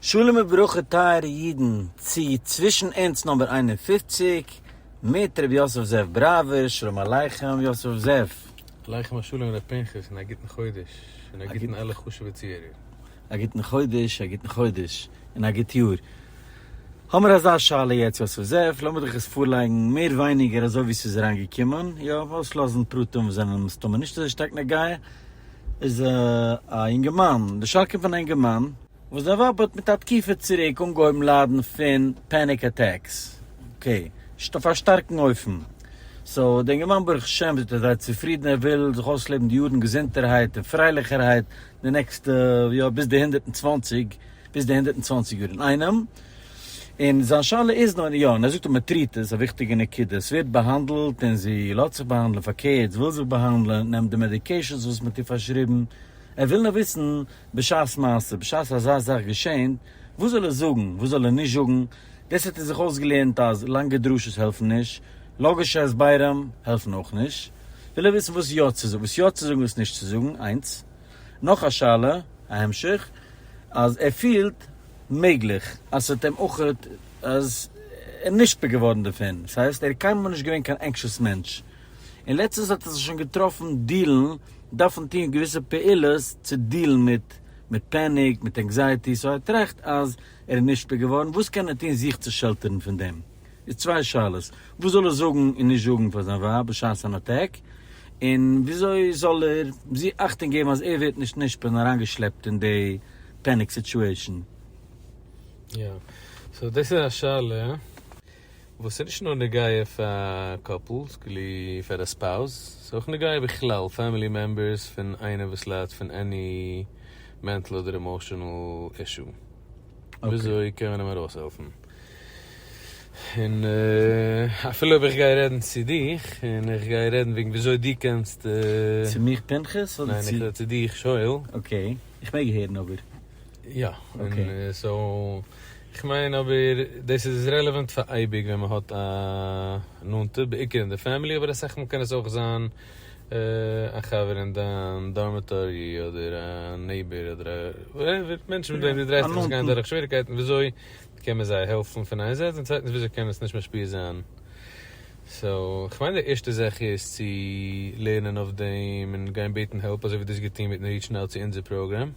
שלום וברכה טייערע אידן צו צווישן אונז נאמבער 51 מיט ר' יוסף זאב בראווער, שלום עליכם יוסף זאב. עליכם השלום ר' פנחס און א גוטן חודש און א גוטן אלע חשובע צוהערער. א גוטן חודש, א גוטן חודש, און א גוט יאר. האמיר אזא שאלה יעצט יוסף זאב, לאמיר דיך עס פארלייגן מער ווייניגער אזוי ווי ס'איז אריינגעקומען, יא, אויסלאזן פרטים וואס זענען מסתמא נישט אזוי שטארק נוגע, איז א אינגערמאן, די שאלה קומט פון א אינגערמאן, וואס זיין ווייב האט מיט א תקופה צוריק אנגעהויבן ליידן פון panic attacks, okay, אויף א שטארקן אופן, so די אינגערמאן ברוך השם איז זייער צופרידן, ער וויל זיך אויסלעבן די יארן געזונטערהייט און פרייליכערהייט די נעקסטע, יא, ביז די 120, ביז די 120 יאר אינאיינעם, און זיין שאלה איז נאר, יא, און ער זאגט אז מען treat עס, א וויכטיגע נקודה, עס ווערט באהאנדלט און זי לאזט זיך באהאנדלען, פארקערט, זי וויל זיך באהאנדלען, נעמט די medications וואס מען האט איר פארשריבן, ער וויל נאר וויסן בשעת מעשה, בשעת אזא זאך געשענט, וואס זאל ער זאגן, וואס זאל ער נישט זאגן, דאס האט ער זיך אויסגעלערנט אז לאנגע דרשות העלפן נישט, לאגישע הסברים העלפן אויך נישט, וויל ער וויסן וואס יא צו זאגן, וואס יא צו זאגן וואס נישט צו זאגן, איינס. נאך א שאלה, א המשך, אז ער פילט, מעגליך, אז ס'האט אים אויך, אז ער איז נשפע געווארן דערפון, ס'הייסט ער איז קיינמאל נישט געווען קיין anxious מענטש, און לעצטענס האט ער זיך שוין געטראפן deal ן, דארפן טון געוויסע פעולות צו deal ן מיט מיט panic, מיט anxiety, so ער טראכט אז ער איז נשפע געווארן, וואס קען ער טון זיך צו shelter ן פון דעם? איז צוויי שאלות, וואס זאל ער זאגן און נישט זאגן פאר זיין ווייב בשעת אן attack, און וויאזוי זאל ער זי אכטונג געבן אז ער ווערט נישט נשפע און אריינגעשלעפט אין די panic situation? יא, so דאס איז א שאלה וואס איז נישט נאר נוגע פאר couples, כאילו פאר א spouse, ס'איז אויך נוגע בכלל family members פון איינער וואס ליידט פון any mental אדער emotional issue. וויאזוי קען מען אים ארויסהעלפן? און אפילו אויב איך גיי רעדן צו דיך, און איך גיי רעדן וועגן וויאזוי דו קענסט. צו מיך פנחס אדער צו. ניין איך רעד צו דיך שואל. okay, איך מעג הערן אבער. יא, און so, איך מיין אבער דאס איז relevant פאר אייביג ווען מען האט א נאנטע, בעיקר אין די family, אבער אסאך מאל קען עס אויך זיין א חבר אין דיין dormitory אדער א neighbor אדער א whatever, מענטשן מיט וועם דו דרייסט דיך וואס גייען דורך שוועריקייטן, וויאזוי קען מען זיי העלפן פון איין זייט, און צווייטנס וויאזוי קען עס נישט משפיע זיין. so, כ'מיין די ערשטע זאך איז צו לערנען אויף דעם און גיין בעטן help אזוי ווי דו האסט געטון מיטן reach ן out צו אונזער פראגראם.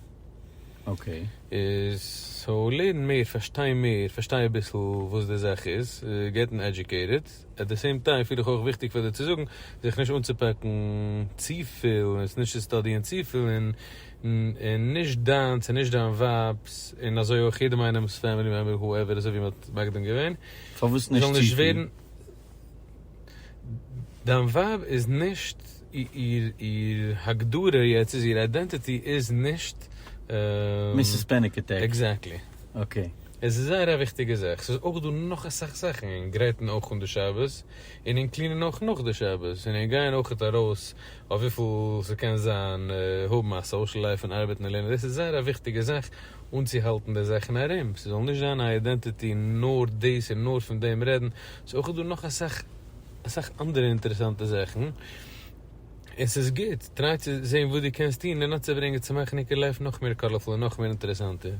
okay. איז so לערן מער, פארשטיי מער, פארשטיי אביסל וואס די זאך איז, getting educated, at the same time פיל איך אויך וויכטיג פאר דיר צו זאגן, זיך נישט אנצופאקן צופיל, און עס נישט צו study ען צופיל, און און נישט דיינס און נישט דיין ווייב'ס, און אזוי אויך יעדעם איינעמ'ס family member whoever אזוי ווי מ'האט מקדים געווען, פארוואס נישט צופיל? דיין ווייב איז נישט, איר איר הגדרה יעצט איז איר identity איז נישט. Mrs. Panic Attack. Exactly. Okay. עס איז זייער א וויכטיגע זאך, ס'איז אויך דא נאך אסאך זאכן, און גרייטן אויך אן די שבת, און און clean ען אויך נאך די שבת, און און גייען אויכעט ארויס אויף וויפיל ס'קען זיין, האבן א social life און ארבעטן און לערנען, דאס איז זייער א וויכטיגע זאך אנצוהאלטן די זאכן ארום, ס'זאל נישט זיין א identity נאר דאס און נאר פון דעם רעדן, ס'איז אויך דא נאך אסאך אסאך אנדערע אינטערעסאנטע זאכן, און ס'איז גוט, try צו זען וואס דו קענסט טון און אנצוברענגען צו מאכן ענקער life נאך מער colorful און נאך מער אינטערעסאנטער.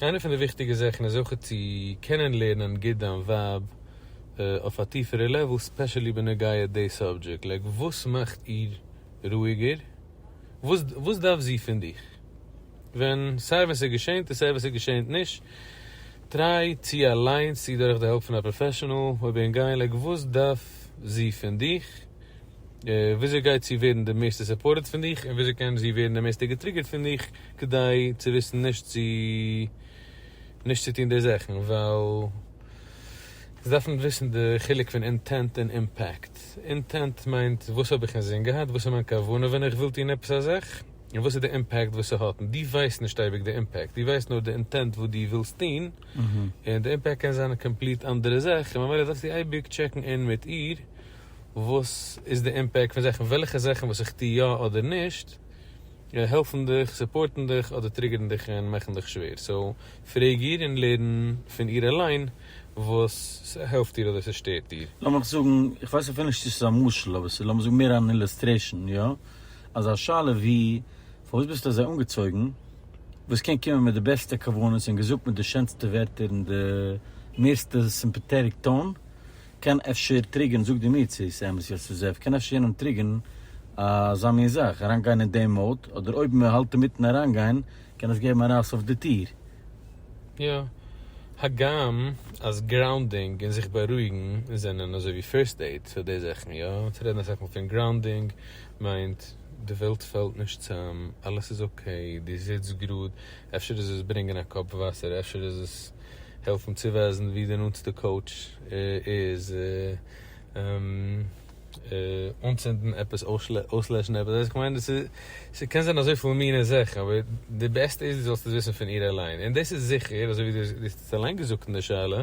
איינע פון די וויכטיגע זאכן איז אויך צו קענען לערנען גוט דיין ווייב אויף א טיפערע level, specially בנוגע די subject, like וואס מאכט איר רואיגער, וואס וואס דארף זי פון דיך, ווען סיי ווען ס'געשענט און סיי ווען ס'געשענט נישט, try צו אליינס צו דורך די help פון א professional אויב אין גיין like וואס דארף זי פון דיך, וויאזוי גייט זי ווערן די מערסטע supported פון דיך, און וויאזוי קען זי ווערן די מערסטע גע trigger ט פון דיך, כדי צו וויסן נישט צו נישט צו טון די זאכן, ווייל זיי דארפן וויסן די חילוק פון intent און impact. Intent מיינט וואס האב איך אינזין געהאט, וואס איז מיין כוונה ווען איך וויל טון עפעס א זאך, און וואס איז די impact וואס ס'האט, און דו ווייסט נישט אייביג די impact, דו ווייסט נאר די intent וואס דו ווילסט טון, און די impact קען זיין א complete אנדערע זאך, און ממילא דארפסטו אייביג check ן אין מיט איר וואס איז די impact פון זאכן, וועלכע זאכן וואס איך טו יא אדער נישט, העלפן דיך, support ן דיך, אדער trigger ן דיך און מאכן דיך שווער. So פרעג איר און לערן פון איר אליין וואס ס'העלפט איר אדער ס'שטערט איר. לאמיך זאגן, איך ווייס אפילו נישט צו ס'איז א משל, אבער ס'איז לאמיר זאגן מער אן illustration, יא? אזא שאלה ווי, פארוואס ביסטו אזוי אנגעצויגן? וואס קען קומען מיט די בעסטע כוונות און געזאגט מיט די שענסטע ווערטער און די מערסטע sympathetic tone, קען אפשר trigger ן, זאג דו מיר צו ס'איז אמת יוסף זאב, קען אפשר יענעם trigger ן אזא מין זאך, אריינגיין אין דעם mode, אדער אויב מ'האלט אינמיטן אריינגיין, קען עס געבן א רייס אויף די טיר. יא. הגם אז grounding און זיך בארואיגן זענען אזוי ווי first aid פאר די זאכן, יא. צו רעדן אסאך מאל פון grounding מיינט די וועלט פאלט נישט צאם, אלעס איז okay, דו זיצט גראד, אפשר איז עס ברענגען א קאפ וואסער, אפשר איז עס העלפן צו ווייזן ווי די נאנטסטע couch איז, אנצינדן עפעס, אויסלעשן עפעס, ווייסט איך מיין, ס'קען זיין אזויפיל מיני זאכן, אבער די בעסטע איז דו זאלסט עס וויסן פון איר אליין, און דאס איז זיכער, אזוי ווי דו האסט עס אליין געזאגט אין די שאלה,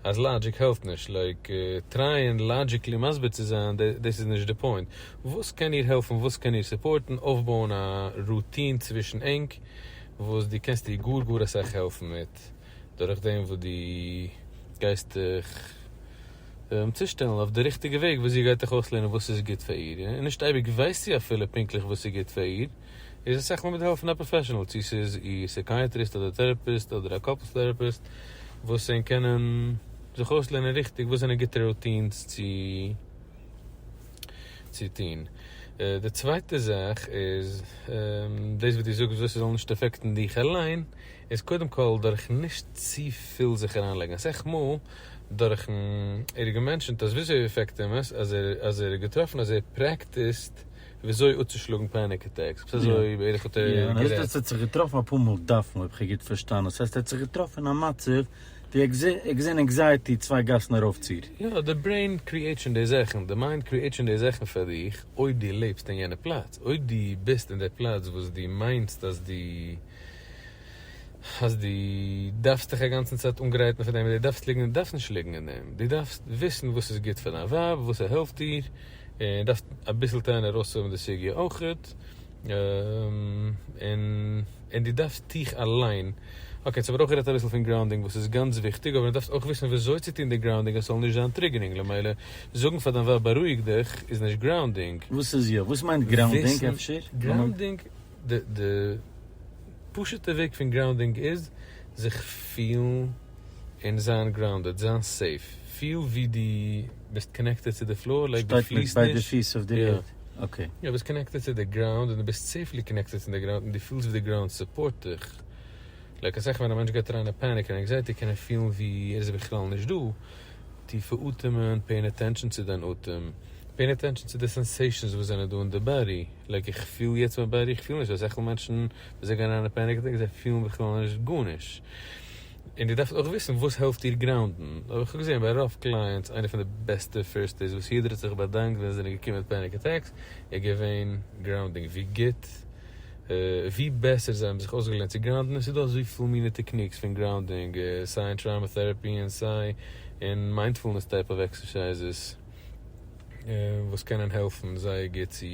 אז logic העלפט נישט, like try ען logically מסביר צו זיין, דאס איז נישט די point. וואס קען איר העלפן, וואס קען איר support ן, אויפבויען א routine צווישן ענק, וואס דו קענסט איר גאר גאר אסאך העלפן מיט, דורך דעם וואס דו גייסט דיך צושטעלן אויף די ריכטיגע וועג וואס זי גייט דיך אויסלערנען וואס איז גוט פאר איר, און נישט אייביג ווייסט זי אפילו פונקטליך וואס איז גוט פאר איר, איז אסאך מאל מיט די העלפ פון א professional, צו ס'איז איר psychiatrist אדער therapist אדער א couples therapist, וואס זיי קענען זיך אויסלערנען ריכטיג וואס זענען גוטע routines צו צו טון. די צווייטע זאך איז, דאס וואס דו זאגסט וואס ס'זאל נישט affect ן דיך אליין, איז קודם כל דורך נישט צופיל זיך אריינלייגן, אסאך מאל דורכן, ער האט גע mention ט אז וויאזוי affect אים עס, אז ער אז ער האט געטראפן אז ער practice ט וויאזוי אפצושלאגן panic attacks, עפעס אזוי בערך האט ער גערעדט. יא, און ער האט זיך געטראפן אפאר מאל דארפן, אויב כ'האב גוט פארשטאנען, ס'הייסט ער האט זיך געטראפן אין א מצב ווי ער האט געזען anxiety צוויי גאסן ארויפציר. יא, די brain create שוין די זאכן, די mind create שוין די זאכן פאר דיך, אויב דו לעבסט אין יענע פלאץ, אויב דו ביסט אין די פלאץ וואס דו מיינסט אז דו אז דו דארפסט דיך אגאנצן צייט אנגרייטן פאר דעם, דו דארפסט ליגן, דו דארפסט נישט ליגן אין דעם, דו דארפסט וויסן וואס איז גוט פאר דיין ווייב, וואס ס'העלפט איר, און דארפסט אביסל טרייען ארויסצוהאבן די סוגיא אויכעט, און און דו דארפסט דיך אליין, okay, סאו מ'האט אויך גערעדט אביסל פון grounding וואס איז גאנץ וויכטיג, אבער דו דארפסט אויך וויסן וויאזוי צו טון די grounding אז ס'זאל נישט זיין triggering, למילא זאגן פאר דיין ווייב בארואיג דיך איז נישט grounding. וואס איז יא? וואס מיינט grounding אפשר? grounding, די פשוט'ע וועג פון grounding איז זיך פילן און זיין grounded, זיין safe, פיל ווי דו ביסט connected צו די floor, like דו שטייט מיט פליסט ביידע נישט. פיס אויף די יא. ערד, okay. יא, ביסט connected צו די ground און דו ביסט safely connected צו די ground און דו פילסט ווי די ground support דיך. like אסאך ווען א מענטש גייט אריין אין panic און anxiety קען ער פילן ווי ער איז בכלל נישט דא. טיפע אטעמען, pay ען attention צו דיין אטעם, pay ען attention צו די sensations וואס זענען דא אין די body, like איך פיל יעצט מיין body, איך פיל נישט, אסאך מענטשן ווען זיי גייען אריין אין panic attack זיי פילן בכלל נישט גארנישט. און דו דארפסט אויך וויסן וואס העלפט דיר ground ן, אבער איך האב געזען ביי רוב clients איינע פון די בעסטע first aids וואס יעדער האט זיך באדאנקט ווען זיי זענען געקומען מיט panic attacks איז געווען grounding, ווי גוט ווי בעסער זיי האבן זיך אויסגעלערנט צו ground ן, עס איז דא אזויפיל מיני techniques פון grounding, סיי אין trauma therapy און סיי אין mindfulness type of exercises וואס קענען העלפן זייער גוט צו.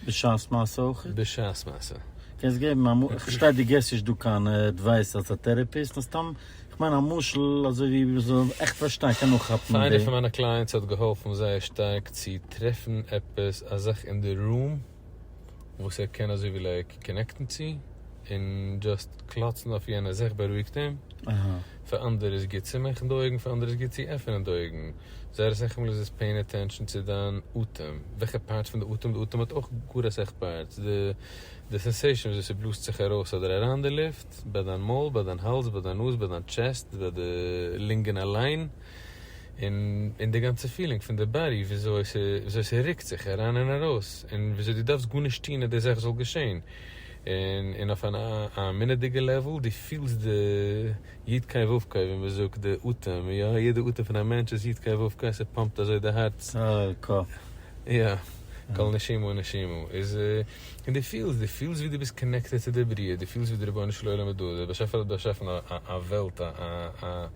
בשעת מעשה אויך? בשעת מעשה. קענסט געבן א משל, איך פארשטיי דו געסט נישט דא קיין advice אלס א therapist, נאר סתם איך מיין א משל אזוי ווי מען זאל עכט פארשטיין, קען אנכאפן פאר איינער די. פון מיינע clients האט געהאלפן זייער שטארק צו טרעפן עפעס א זאך אין די room וואס ער קען אזוי ווי like connect ן צו, און just קלאצן אויף יענע זאך בארואיגט אים. פאר אנדערע איז גוט צו מאכן די אויגן, פאר אנדערע איז גוט צו עפענען די אויגן. זייער אסאך מאל איז עס pay ען attention צו דיין אטעם, וועלכע part פון די אטעם, די אטעם האט אויך גאר אסאך parts, די די sensation וויאזוי ס'בלאזט זיך ארויס אדער אריין די לופט, ביי דיין מויל, ביי דיין האלז, ביי דיין נאז, ביי דיין chest, ביי די לונגען אליין, און און די גאנצע feeling פון די body וויאזוי וויאזוי ס'רוקט זיך אריין און ארויס, און וויאזוי דו דארפסט גארנישט טון אז די זאך זאל געשען. און און אויף אן אמונה'דיגע level, דו פילסט די יוד קיי וואו קיי ווי מ'זאגט די אטעם, יא, יעדע אטעם פון א מענטש איז יוד קיי וואו קיי, ס' pump ט אזוי די הארץ. ק. יא, כל נשימה ונשימה איז, און דו פילסט, דו פילסט ווי דו ביסט connected צו די בריאה, דו פילסט ווי די רבונו של עולם איז דא, דער באשעפער האט באשאפן א א וועלט, א א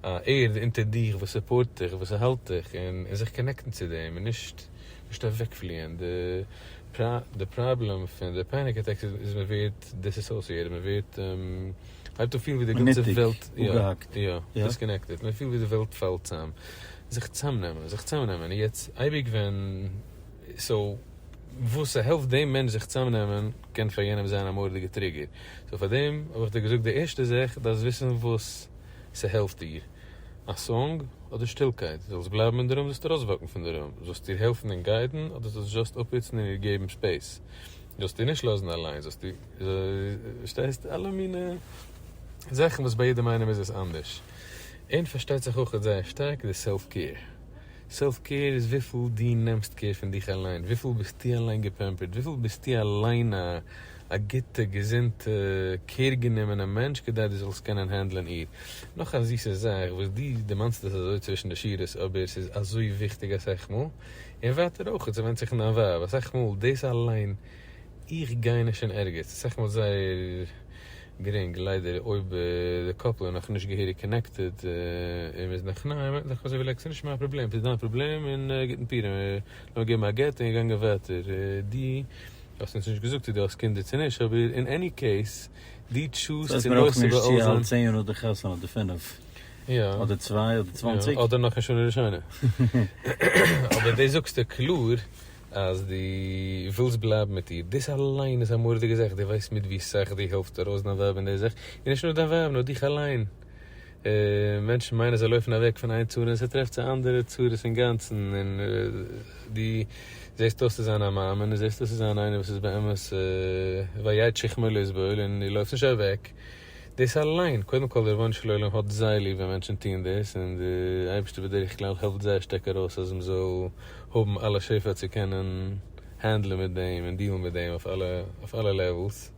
א ערד אונטער דיך וואס support דיך, וואס האלט דיך, און זיך connect ן צו דעם, און נישט נישט אוועקפליען. די די פראבלעם פון די panic attacks איז מען ווערט disassociated, מען ווערט הייבט אן פילן ווי די גאנצע וועלט, יא, יא, disconnected, מען פילט ווי די וועלט פאלט צאם, זיך צאמנעמען, זיך צאמנעמען, און יעצט אייביג ווען, so. וואס ס'העלפט דעם מענטש זיך צאמנעמען קען פאר יענעם זיין א מורא'דיגע trigger. So פאר דעם האב איך דיר געזאגט די ערשטע זאך, דארפסט וויסן וואס ס'העלפט דיר. א song אדער שטילקייט? זאלסט בלייבן אין די room זאלסטו ארויסוואקן פון די room? זאלסט איר העלפן און גיידן אדער זאלסט just אפהיצן און איר געבן space? זאלסט איר נישט לאזן אליין? זאלסט איר, פארשטייסט? אלע מיני זאכן וואס ביי יעדעם איינעם איז עס אנדערש. און פארשטייט זיך אויך זייער שטארק די self care. Self care איז וויפיל דו נעמסט care פון דיך אליין, וויפיל ביסטו אליין געפעמפערט, וויפיל ביסטו אליין א א גוטע געזונטע care גענומענע מענטש כדי דו זאלסט קענען הענדלען איר. נאך א זיסע זאך וואס דו דערמאנסט עס אזוי צווישן די שורות אבער ס'איז אזוי וויכטיג אסאך מאל, און ווייטער אויך, ס'ווענדט זיך אין דיין ווייב, אסאך מאל דאס אליין איך גיי נישט אין ערגעץ, אסאך מאל זייער גרינג, ליידער אויב די couple איז נאך נישט געהעריג connected און מ'איז נאך ניי, מיינט נאך אזוי ווי like ס'איז נישט מיין פראבלעם, ס'איז דיין פראבלעם און גוטן פורים, לאמיר געבן א גט און געגאנגען ווייטער, דו האסט אונז נישט געזאגט צו דו האסט קינדער צו נישט, אבער אין any case, דו טשוזט ס'הייסט צו מיר אויך נושא נישט צו בעול אלט זיין. 10 יאר נאך די חתונה אדער פינף. יא. אדער צוויי אדער 20. אדער נאך א שנה ראשונה. אבער דאס זאגסטו קלאר אז דו ווילסט בלייבן מיט איר. דאס אליין איז א מורא'דיגע זאך. דו ווייסט מיט ווי סאך דו העלפסט ארויס דיין ווייב אין די זאך. און נישט נאר דיין ווייב, נאר דיך אליין. מענטשן מיינען זיי לויפן אוועק פון איין צרה און ס'טרעפט צו אנדערע צרות אינגאנצן. און דו זעסט אויס צו זיין א מאמין, און זעסט אויס צו זיין איינער וואס איז באמת ויט שכמו לסבול און דו לויפסט נישט אוועק. דאס אליין, קודם כל דער רבונו של עולם האט זייער ליב ווען מענטשן טוען דאס, און די אייבערשטער בדרך כלל העלפט זייער שטארק ארויס אז מ'זאל האבן אלע שפע צו קענען הענדלען מיט דעם און דיעלן מיט דעם אויף אלע אויף אלע levels.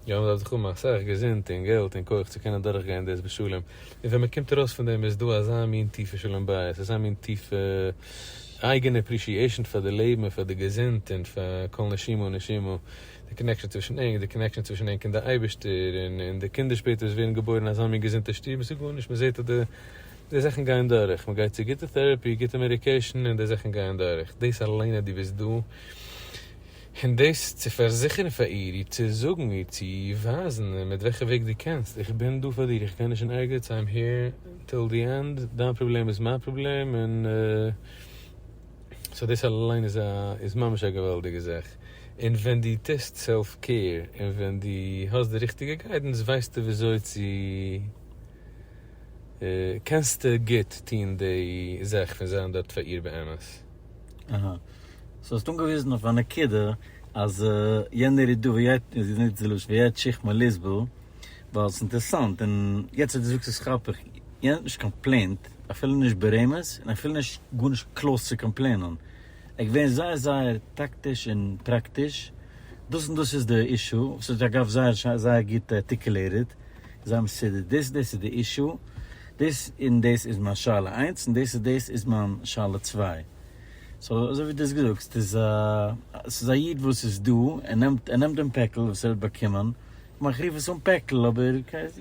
יא, מ'דארף זיך האבן אסאך געזונט און געלט און כח צו קענען דורכגיין דאס בשלום, און ווען מ'קומט ארויס פון דעם איז דא אזא מין טיפע שלום בית, אזא מין טיפע אייגענע appreciation פאר די לעבן און פאר די געזונט און פאר כל נשימה ונשימה. די connection צווישן ענק, די connection צווישן ענק און די אייבערשטער, און און די קינדער שפעטער וואס ווערן געבוירן אין אזא מין געזונטע שטוב, עס איז גארנישט, מען זעט אז די די זאכן גייען דורך, מען גייט צו גוטע therapy, גוטע medication, און די זאכן גייען דורך, דאס אליין אז דו ביסט דא, און דאס צו פארזיכערן פאר איר, איר צו זאגן, איר צו ווייזן, און מיט וועלכע וועג דו קענסט, איך בין דא פאר דיר, איך גיי נישט אין ערגעץ, I'm here till the end, דיין פראבלעם איז מיין פראבלעם, און so דאס אליין איז א איז ממש א געוואלדיגע זאך. און ווען דו טוסט self care און ווען דו האסט די ריכטיגע guidance ווייסטו וויאזוי צו קענסטו גוט טון די זאך פון זיין דארט פאר איר באמת. אהא. So האסט אנגעוויזן אויף א נקודה אז יענער איז דא ויט שכמו לסבול, ווייל ס'איז אינטערעסאנט און יעצט אז דו זאגסט עס כאפ איך, יענער האט נישט קאמפלעינט, אפילו נישט ברמז און אפילו נישט גארנישט close צו קאמפלעינען. ער געווען זייער זייער טאקטיש און פראקטיש, דאס און דאס איז די issue, וואס איז אגב זייער זייער גוט articulated, זייער מסודר, דאס דאס איז די issue, דאס און דאס איז מיין שאלה איינס, און דאס און דאס איז מיין שאלה צוויי. So אזוי ווי דו האסט געזאגט, ס'איז א ס'איז א איד וואס איז דא, ער נעמט ער נעמט דעם פעקל וואס ער האט באקומען, כ'מיין כ'רוף עס אן פעקל אבער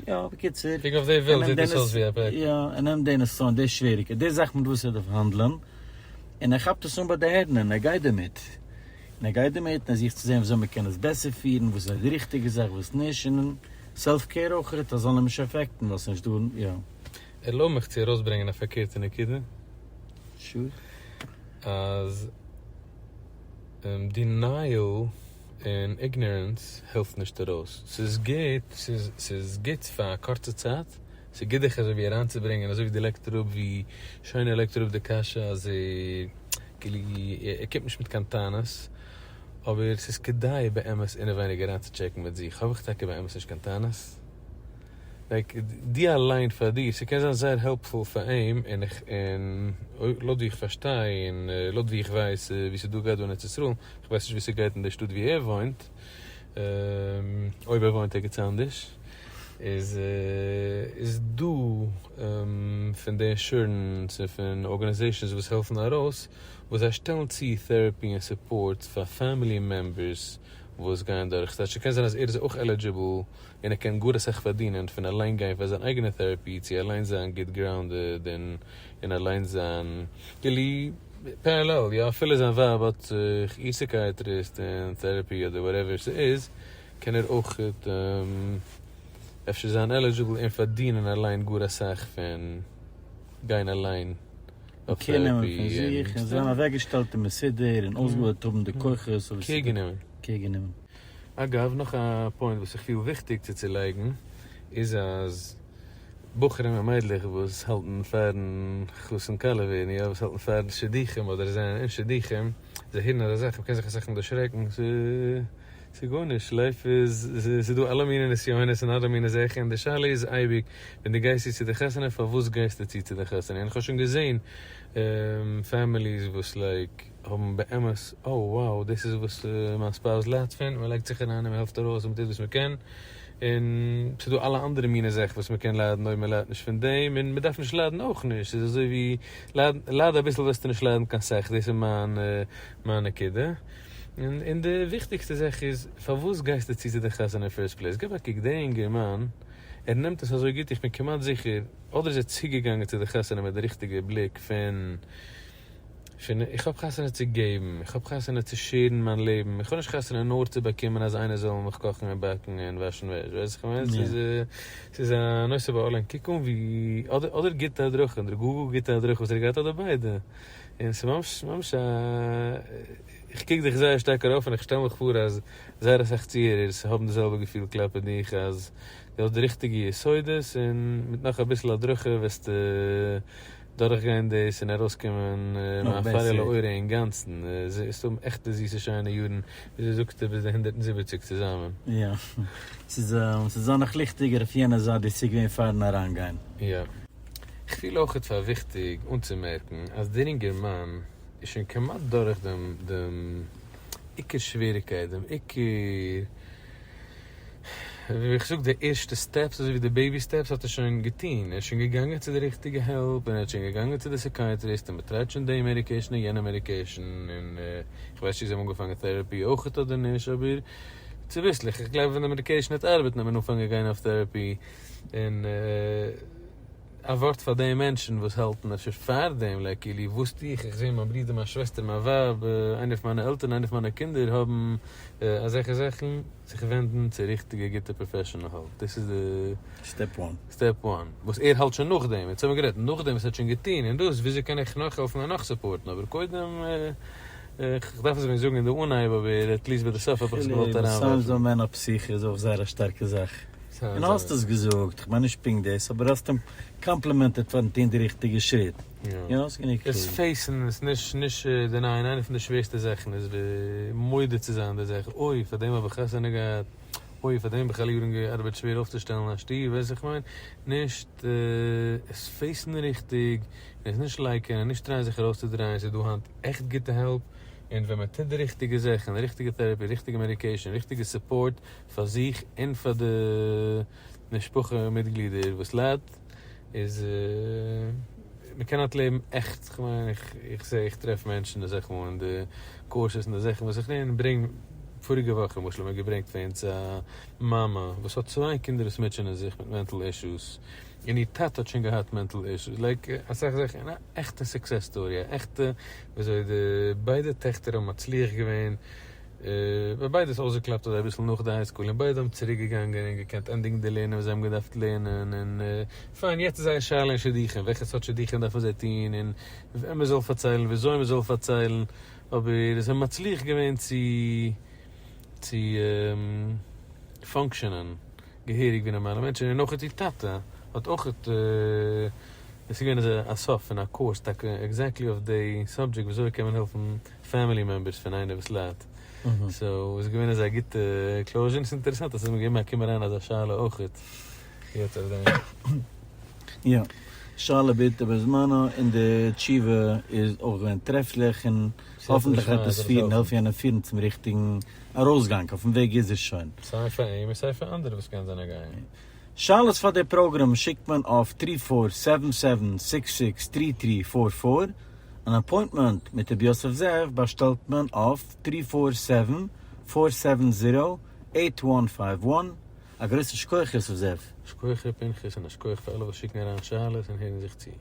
יא בקיצור, קוק אויף די וועלט זעט עס אויס ווי א פעקל. יא, ער נעמט די נסיון, די שוועריגקייט, די זאך מיט וואס ער דארף האנדלען, און ער כאפט עס אן ביי די הערנער און ער גייט דערמיט, און ער גייט דערמיט און ער זוכט צו זען וויאזוי מען קען עס בעסער פירן, וואס איז די ריכטיגע זאך וואס נישט, און self care אויך אז זאל אים נישט עפעקטן ווייל ס'איז נישט דא, יא. ערלויב מיך צו ארויסברענגען א פארקערטע נקודה. Sure. אז denial און ignorance העלפט נישט ארויס. ס'איז גוט, ס'איז גוט פאר א קורצע צייט, ס'גוט דיך אזוי ווי אריינצוברענגען, אזוי ווי די לייגט אראפ ווי שיין ער לייגט אראפ די קשיא אז ער כאילו ער קומט נישט מיט קיין טענות, אבער ס'איז כדאי באמת אינעווייניג אריינצוטשעקן מיט זיך, האב איך טאקע באמת נישט קיין טענות? Like, דו אליין פאר דיר, ס'קען זיין זייער helpful פאר אים, און איך, און לויט ווי איך פארשטיי, און לויט ווי איך ווייס ווי ס'דא גייט דא אין ארץ ישראל, איך ווייס נישט ווי ס'גייט אין די שטאט ווי ער וואוינט, אויב ער וואוינט ערגעץ אנדערש, איז איז דא פון די insurance און פון organizations וואס העלפן ארויס, וואס זיי שטעלן צו therapy און support פאר family members וואס גייען דורך, ס'טייטש ס'קען זיין אז ער איז אויך eligible און ער קען גאר אסאך פארדינען פון אליין גיין פאר זיין אייגענע therapy צו אליין זיין גוט grounded און און אליין זיין כאילו parallel, יא אפילו זיין ווייב האט זיך איר psychiatrist און therapy אדער whatever ס'איז, קען ער אויך אפשר זיין eligible און פארדינען אליין גאר אסאך פון גיין אליין. אויף קעיר נעמען טעראפי פון זיך און און זיין אוועקגעשטעלט און מסודר און אויסגעבויט האבן די כוחות אויף קעיר גענומען. קעיר גענומען. אגב, נאך א point וואס איך פיל וויכטיג צו צולייגן איז אז בחורים און מיידלעך וואס האלטן פארן חתן כלה ווערן, יא, וואס האלטן פארן שידוכים אדער זענען אין שידוכים, זיי הערן אזא זאך, מ'קען זיך אסאך מאל דערשרעקן, ס'איז גארנישט, life איז, ס'איז דא אלע מיני נסיונות און אלע מיני זאכן, און די שאלה איז אייביג, ווען דו גייסט צו צו די חתונה, פארוואס גייסטו צו צו די חתונה? און איך האב שוין געזען families וואס like האבן באמת, oh wow, דאס איז וואס מיין spouse ליידט פון, מען לייגט זיך אריין און מען העלפט ארויס און מען טוט וואס מען קען, און ס'איז דא אלע אנדערע מיני זאכן וואס מען קען ליידן אויב מען ליידט נישט פון דעם, און מען דארף נישט ליידן אויך נישט, ס'איז אזוי ווי לייד אביסל וועסטו נישט ליידן קיין סאך, דאס איז מיין מיין נקודה. און די וויכטיגסטע זאך איז, פארוואס גייסטו צו צו די חתונה אין first place? געב א קוק, דער אינגערמאן, ער נעמט עס אזוי גוט, איך בין כמעט זיכער, אדער איז ער צוגעגאנגען צו די חתונה מיט די ריכטיגע בליק פון פון איך האב חתונה צו געבן, איך האב חתונה צו share ן מיין לעבן, איך האב נישט חתונה נאר צו באקומען אז איינער זאל מיך קאכן און באקן און וואשן וועש, ווייסט וואס איך מיין? ס'איז ס'איז א נושא בעול און קוק אן ווי אדער אדער גוטע הדרכה, אדער גאר גאר גוטע הדרכה וואס ער האט געהאט אדער ביידע, און ס'איז ממש ממש א איך קוק דיך זייער שטארק ארויף און איך שטעל מיך פאר אז זייער אסאך צוהערערס האבן די זעלבע געפיל כלפי דיך אז דו האסט די ריכטיגע יסודות און מיט נאך אביסל הדרכה וועסטו דורכגיין דאס און ארויסקומען מעפרא לאורה אינגאנצן, וועסט האבן עכטע זיסע שיינע יארן, וויאזוי זאגסטו ביז די 170 צוזאמען. יא. ס'איז ס'איז נאך ליכטיגער אויף יענע זייט ווי ס'איז געווען פארן אריינגיין. יא. כ'פיל אויכעט פאר וויכטיג אנצומערקן אז דער אינגערמאן איז שוין כמעט דורך דעם דעם עיקר שוועריקייט, דעם עיקר, ווי איך זאג די ערשטע steps, אזוי ווי די baby steps האט ער שוין געטון, ער איז שוין געגאנגען צו די ריכטיגע help, און ער האט שוין געגאנגען צו די psychiatrist, און מען try ט שוין די medication און יענע medication, און איך ווייס נישט צו זיי האבן אנגעפאנגען therapy אויכעט אדער נישט, אבער צוביסלעך, איך גלייב ווען די medication וועט ארבעטן וועט מען אנפאנגען גיין אויף therapy, און א ווארט פאר די מענטשן וואס האלטן אפשר פאר דעם, like כאילו וואס טו איך, איך זע מיין ברודער, מיין שוועסטער, מיין ווייב, איינער פון מיינע עלטערן, איינער פון מיינע קינדער האבן אזעלכע זאכן, זיך ווענדן צו ריכטיגע גוטע professional help, דאס איז די step one. step one, וואס ער האלט שוין נאכדעם, יעצט האבן מיר גערעדט נאכדעם וואס ער האט שוין געטון, און דאס וויאזוי קען איך נאך העלפן און נאך support ן, אבער קודם, איך דארף עס ווען זאגן אין די אנהייב אבער at least ביי די סוף האב איך עס געוואלט אריינווארפן. מסיים זיין מעין הפתיחה איז אויך זייער א שטארקע זאך. און האסט עס געזאגט, כ'מיין נישט פונקט דאס, אבער האסט אים complimented פארן טון די ריכטיגע שריט. יא, ס'איז גענוג קלאר. עס face ן איז נישט נישט deny ען, איינע פון די שווערסטע זאכן איז ווי מודה צו זיין די זאך, אוי פאר דעם האב איך חתונה געהאט, אוי פאר דעם האב איך אלע יארן געארבעט שווער אויפצושטעלן א שטוב, ווייסט וואס איך מיין? נישט עס face ן ריכטיג, און עס נישט לייקענען, נישט try ען זיך ארויסצודרייען, ס'איז דא היינט עכט גוטע help, און ווען מען טוט די ריכטיגע זאכן, די ריכטיגע therapy, ריכטיגע medication, ריכטיגע support פאר זיך און פאר די משפחה מיטגלידער וואס ליידט, איז מען קען היינט לעבן עכט, כ'מיין איך זע איך טרעף מענטשן אסאך מאל אין די courses און די זאכן וואס איך לערן, ברענג, פאריגע וואך למשל האט מען געברענגט פאר אונז א מאמע וואס האט צוויי קינדער וואס מוטשענען זיך מיט mental issues, און איר טאטע האט שוין געהאט mental issues, like אסאך זאכן, א עכטע success story, א עכטע וויאזוי די ביידע טעכטער האבן מצליח געווען, ביי ביידע איז אויסגעקלאפט אזוי אביסל נאך די high school, און ביידע האבן צוריק געגאנגען און געקענט ענדיגן די לערנען וואס זיי האבן געדארפט לערנען, און פיין, יעצט איז זייער שאלה אין שידוכים, וועלכע סארט שידוכים דארפן זיי טון, און ווען מען זאל פארציילן, וויאזוי מען זאל פארציילן, אבער זיי האבן מצליח געווען צו צו function ען געהעריג ווי נארמאלע מענטשן, און אויך איר טאטע האט אויך, עס איז געווען אזוי א סוף פון א course טאקע exactly אויף די subject וויאזוי קען מען העלפן family members פון איינער וואס ליידט, so איז געווען אזא גוטע closure, און ס'איז אינטערעסאנט אז ס'איז מיר געווען א קום אריין אזא שאלה אויכעט יעצט אויף דעם. יא, שאלה ביטע בזמנו, און די תשובה איז אויך געווען טרעפליך, און האפנטליך וועט עס פירן, העלפן יענעם פירן צום ריכטיגן ארויסגאנג, אויפן וועג איז ער שוין. סיי פאר אים און סיי פאר אנדערע וואס קען זיין א גיין. שאלות פאר די פראגראם שיקט מען אויף three four seven seven six six three three four four, אן appointment מיט רבי יוסף זאב באשטעלט מען אויף three four seven four seven zero eight one five one, א גרויסן שכוח יוסף זאב. שכוח ר' פנחס און א שכוח פאר אלע וואס שיקן אריין שאלות און הערן זיך צו.